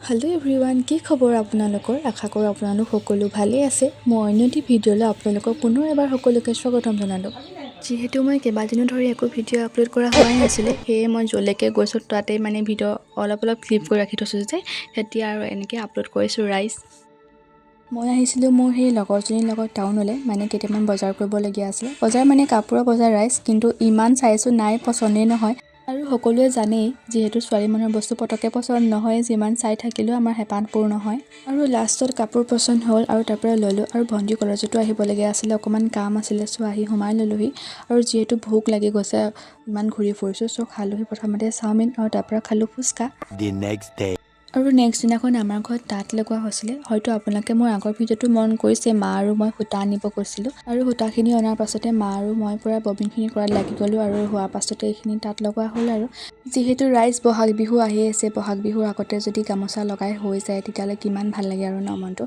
Hello' everyone, কি খবৰ আপোনালোকৰ? আশা কৰোঁ আপোনালোক সকলো ভালেই আছে। মই অন্য এটি ভিডিঅ'লৈ আপোনালোকক পুনৰ এবাৰ সকলোকে স্বাগতম জনালোঁ। যিহেতু মই কেইবাদিনো ধৰি একো ভিডিঅ' আপলোড কৰা হোৱাই নাছিলে, সেয়ে মই য'লৈকে গৈছোঁ তাতেই মানে ভিডিঅ' অলপ অলপ ক্লিপ কৰি ৰাখি থৈছোঁ যে তেতিয়া আৰু এনেকৈ আপলোড কৰিছোঁ ৰাইজ। মই আহিছিলোঁ মোৰ সেই লগৰজনীৰ লগত টাউনলৈ, মানে কেইটামান বজাৰ কৰিবলগীয়া আছিলে। বজাৰ মানে কাপোৰৰ বজাৰ ৰাইজ, কিন্তু ইমান চাইছোঁ নাই, পচন্দেই নহয়। আৰু সকলোৱে জানেই, যিহেতু ছোৱালী মানুহৰ বস্তু পটককৈ পচন্দ নহয়, যিমান চাই থাকিলেও আমাৰ হেঁপাহ পূৰ নহয়। আৰু লাষ্টত কাপোৰ পচন্দ হ'ল আৰু তাৰ পৰা ল'লোঁ। আৰু ভণ্টি কলেজতো আহিবলগীয়া আছিলে, অকণমান কাম আছিলে, চ' আহি সোমাই ল'লোহি। আৰু যিহেতু ভোক লাগি গৈছে, ইমান ঘূৰি ফুৰিছোঁ, চ' খালোঁহি প্ৰথমতে চাওমিন আৰু তাৰ পৰা খালোঁ ফুচকা। The next day. আৰু নেক্সট দিনাখন আমাৰ ঘৰত তাঁত লগোৱা হৈছিলে। হয়তো আপোনালোকে মোৰ আগৰ ভিডিঅ'টো মন কৰিছে, মা আৰু মই সূতা আনিব গৈছিলোঁ। আৰু সূতাখিনি অনাৰ পাছতে মা আৰু মই পূৰা ববিনখিনি কৰাত লাগি গ'লোঁ আৰু হোৱাৰ পাছতে এইখিনি তাঁত লগোৱা হ'ল। আৰু যিহেতু ৰাইজ, বহাগ বিহু আহি আছে, বহাগ বিহুৰ আগতে যদি গামোচা লগাই হৈ যায়, তেতিয়াহ'লে কিমান ভাল লাগে আৰু ন মনটো।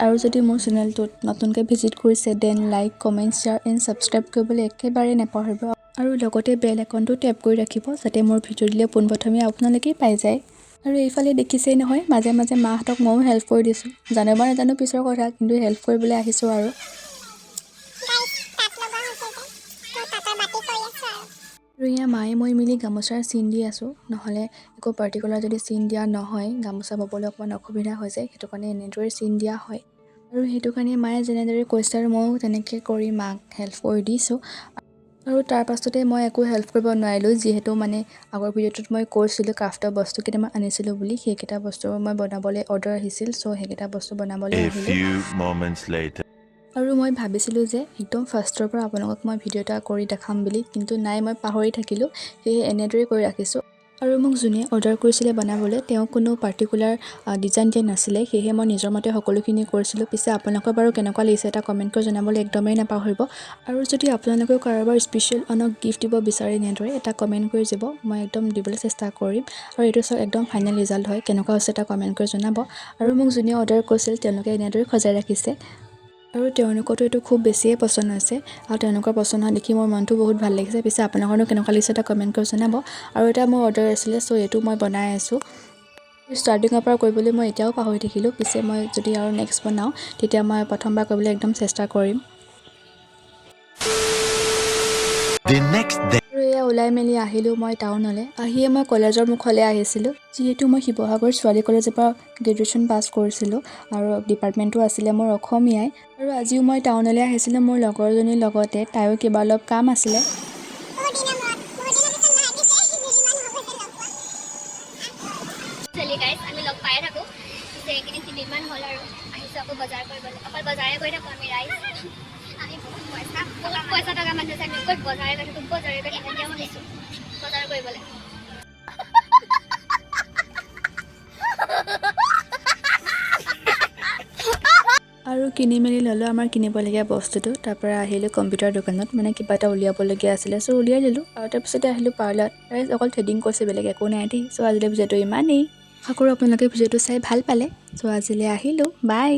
আৰু যদি মোৰ চেনেলটোত নতুনকৈ ভিজিট কৰিছে, then like, comment, share and subscribe কৰিবলৈ একেবাৰে নাপাহৰিব। আৰু লগতে বেল আইকনটো টেপ কৰি ৰাখিব, যাতে মোৰ ভিডিঅ' দিলে পোনপ্ৰথমে আপোনালোকেই পাই যায়। আৰু এইফালে দেখিছেই নহয়, মাজে মাজে মাহঁতক ময়ো হেল্প কৰি দিছোঁ। জানো বা নাজানো পিছৰ কথা, কিন্তু হেল্প কৰিবলৈ আহিছোঁ আৰু। গাইজ, তাঁত লগোৱা হৈছে যে, তো তাঁতৰ বাতি কৰি আছোঁ আৰু। আৰু এয়া মায়ে মই মিলি গামোচাৰ চিন দি আছোঁ। নহ'লে একো পাৰ্টিকুলাৰ যদি চিন দিয়া নহয়, গামোচা ব'বলৈ অকণমান অসুবিধা হৈ যায়। সেইটো কাৰণে এনেদৰে চিন দিয়া হয়। আৰু সেইটো কাৰণে মায়ে যেনেদৰে কৈছে আৰু ময়ো তেনেকৈ কৰি মাক হেল্প কৰি দিছোঁ। আৰু তাৰ পাছতে মই একো হেল্প কৰিব নোৱাৰিলোঁ, যিহেতু মানে আগৰ ভিডিঅ'টোত মই কৈছিলোঁ ক্ৰাফ্টৰ বস্তু কেইটামান আনিছিলোঁ বুলি। সেইকেইটা বস্তু মই বনাবলৈ অৰ্ডাৰ আহিছিল, চ' সেইকেইটা বস্তু বনাবলৈ A আহিলোঁ। few moments later. আৰু মই ভাবিছিলোঁ যে একদম ফাৰ্ষ্টৰ পৰা আপোনালোকক মই ভিডিঅ' এটা কৰি দেখাম বুলি, কিন্তু নাই, মই পাহৰি থাকিলোঁ। সেয়ে এনেদৰেই কৰি ৰাখিছোঁ। আৰু মোক যোনে অৰ্ডাৰ কৰিছিলে বনাবলৈ, তেওঁ কোনো পাৰ্টিকুলাৰ ডিজাইন দিয়া নাছিলে, সেয়েহে মই নিজৰ মতে সকলোখিনি কৰিছিলোঁ। পিছে আপোনালোকৰ বাৰু কেনেকুৱা লাগিছে, এটা কমেণ্ট কৰি জনাবলৈ একদমেই নাপাহৰিব। আৰু যদি আপোনালোকেও কাৰোবাৰ স্পেচিয়েল ওৱানক গিফ্ট দিব বিচাৰে এনেদৰে, এটা কমেণ্ট কৰি যাব, মই একদম দিবলৈ চেষ্টা কৰিম। আৰু এইটো চাওক, একদম ফাইনেল ৰিজাল্ট হয়। কেনেকুৱা হৈছে এটা কমেণ্ট কৰি জনাব। আৰু মোক যোনে অৰ্ডাৰ কৰিছিল, তেওঁলোকে এনেদৰে সজাই ৰাখিছে আৰু তেওঁলোকতো এইটো খুব বেছিয়ে পচন্দ হৈছে। আৰু তেওঁলোকৰ পচন্দ হোৱা দেখি মোৰ মনটো বহুত ভাল লাগিছে। পিছে আপোনালোকৰনো কেনেকুৱা লাগিছে, এটা কমেণ্ট কৰি জনাব। আৰু এটা মোৰ অৰ্ডাৰ আছিলে, চ' এইটো মই বনাই আছোঁ। ষ্টাৰ্টিঙৰ পৰা কৰিবলৈ মই এতিয়াও পাহৰি থাকিলোঁ। পিছে মই যদি আৰু নেক্সট বনাওঁ, তেতিয়া মই প্ৰথমবাৰ কৰিবলৈ একদম চেষ্টা কৰিম। The next day. আৰু এয়া ওলাই মেলি আহিলোঁ মই টাউনলৈ। আহিয়ে মই কলেজৰ মুখলৈ আহিছিলোঁ। যিহেতু মই শিৱসাগৰ ছোৱালী কলেজৰ পৰা গ্ৰেজুৱেশ্যন পাছ কৰিছিলোঁ আৰু ডিপাৰ্টমেণ্টটো আছিলে মোৰ অসমীয়াই। আৰু আজিও মই টাউনলৈ আহিছিলোঁ মোৰ লগৰজনীৰ লগতে, তাইও কিবা অলপ কাম আছিলে। বহুত দিনৰ মূৰত, বহুত দিনৰ পিছত ভাবিছে দুদিনমান হৈ গৈছে লগ পোৱা। চলি গাইজ, আমি লগ পায়ে থাকোঁ। পিছে এইকেইদিন 3 দিনমান হ'ল আৰু আহিছোঁ আকৌ বজাৰ কৰিবলৈ। অকল বজাৰে কৰি থাকোঁ আমি ৰাইজ। আমি বহুত পইচা বহুত পইচা থকা মানুহ আছে আমি, অকল বজাৰে কৰি থাকোঁ, বজাৰে কৰি থাকোঁ। এতিয়া আহিছোঁ বজাৰ কৰিবলৈ। আৰু কিনি মেলি ল'লোঁ আমাৰ কিনিবলগীয়া বস্তুটো। তাৰপৰা আহিলোঁ কম্পিউটাৰ দোকানত, মানে কিবা এটা উলিয়াবলগীয়া আছিলে, চ' উলিয়াই দিলোঁ। আৰু তাৰপিছতে আহিলোঁ পাৰ্লাৰত। ৰাইজ, অকল থ্ৰেডিং কৰিছে, বেলেগ একো নাই দেই। চ' আজিলৈ ভিডিঅ'টো ইমানেই। আশা কৰোঁ আপোনালোকে ভিডিঅ'টো চাই ভাল পালে। চ' আজিলৈ আহিলোঁ, বাই।